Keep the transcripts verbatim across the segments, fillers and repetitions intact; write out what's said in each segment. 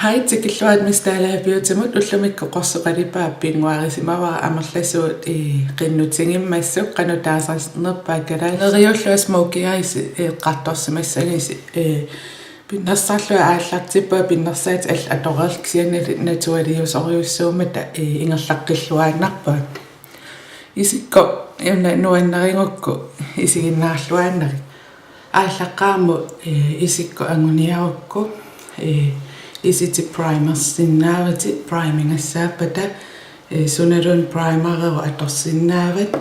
Tikilluarit Miss Dalager Beautymut. Ullumikkut qorsoqalipaat pinnguarisimavara amerlasuut, ee, qinnutigimmassuk qanoq taasarnerpaat kalaallisut. Neriullunga smokey eyes, ee, eqqartorsimassagissi, ee, pinnersarlunga aallartippunga, pinnersaatit allat atoreerlugit, kisiannili naturaliusorujussuummata, ee, ingerlaqqilluinnarpunga. Isikkoq una nuannarigukku isiginnaarluinnarlugu. Aallaqqaammut, ee, isikkoq anguniarukku, ee, isitit primersinnaavatit, primerigassaappata, ee, sunaluunniit primereeruk atorsinnaavat.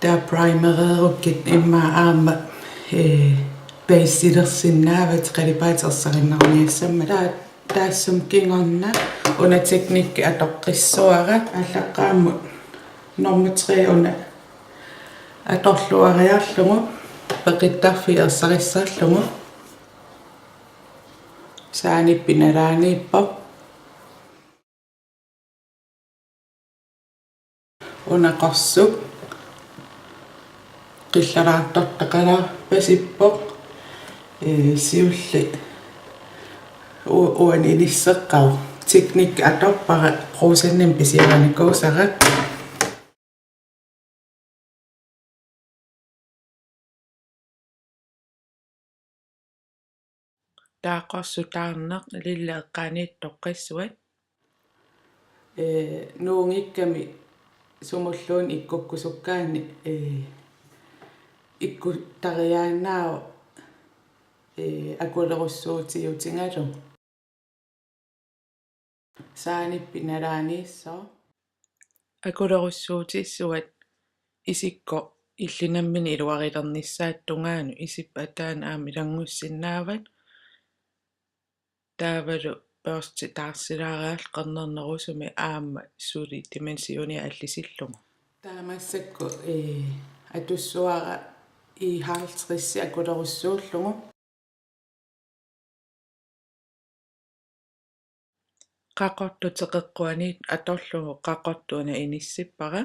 Taava primereerukkit immaqa aamma, ee, baseilersinnaavat qalipaatit ersarinneruniassammata. Taava taassuma kingorna una teknikki atoqqissuara. Aallaqqaammut nummer tre una atorluariarlugu peqittarfik ersarissarlugu. Saanippi nalaaniippoq. Una qorsuk qillalaartortaqalaarpasippoq, ee, siulleq u-, uani inisseqqavoq. Teknikki atorpara, Brugsenimi pisiarinikuusara. Taava qorsuk taarneq lilla eqqaaniittoq toqqissuat. Ee, nuunngikkami sumulluunniit ikkukkusukkaanni, ee, ikkuttariaannaavoq, ee, akulerussuutiutigalugu. Saanippi nalaaniissoq. Akulerussuutissuat isikkoq illit nammineq iluarilernissaata tungaanut isip ataanut aamma ilanngussinnaavat. Taavalu børsti taarsilaariarlugu qernernerusumik aamma suli dimensionia allisillugu. Taava massakkut, ee, atussuara E halvtreds akulerussuullugu. Qaqortoq teqeqquaniit atorlugu qaqortoq una inissippara.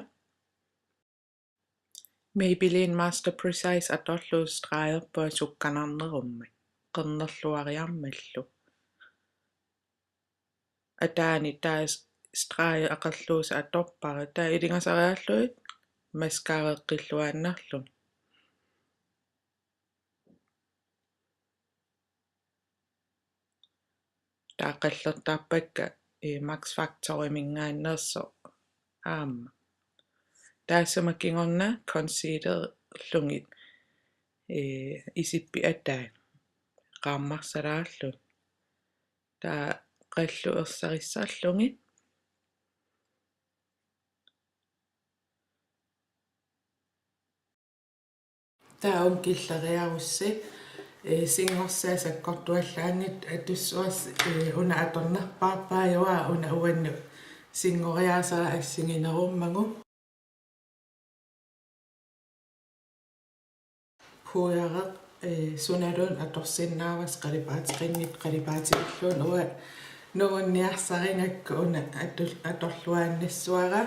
Maybelline Master Precise atorlugu stregerpunga sukkanarnerummat qernerluariarmallu. Ataani taava stregi aqerluusoq atorpara, taava ilingasariarlugit mascaraqqilluinnarlugu. Taava qallertarpakka, ee, Max Factoriminngaanneersoq aamma. Taassuma kingorna concealerlugit, ee, isippit ataat qaammarsalaarlugit. Taava qallut ersarissarlugit. Taava una killeriarussi, ee, singorsaat sakkortuallaanngitsoq atussuassi, ee, una atornerpaarpaajuara, una uannut singoriaasera assiginerummagu. Puujareq, ee, sunaluunniit atorsinnaavasi qalipaateqanngitsoq, qalipaatigilluunniit uanga nungunniarsarigakku una atul-, atorluinnassuara.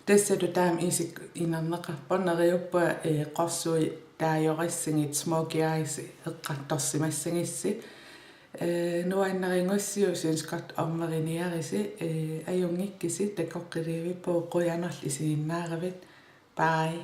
Tassalu taama isikkoq inerneqarpoq, neriuppunga, ee, qorsui taajorassigit smokey eyes eqqartorsimassagissi. Ee, nuannarigussiuk, synes godt om-eriniarisi, ee, ajunngikkisi, takoqqiliivippugut, qujanarlu isiginnaaravit. Bye.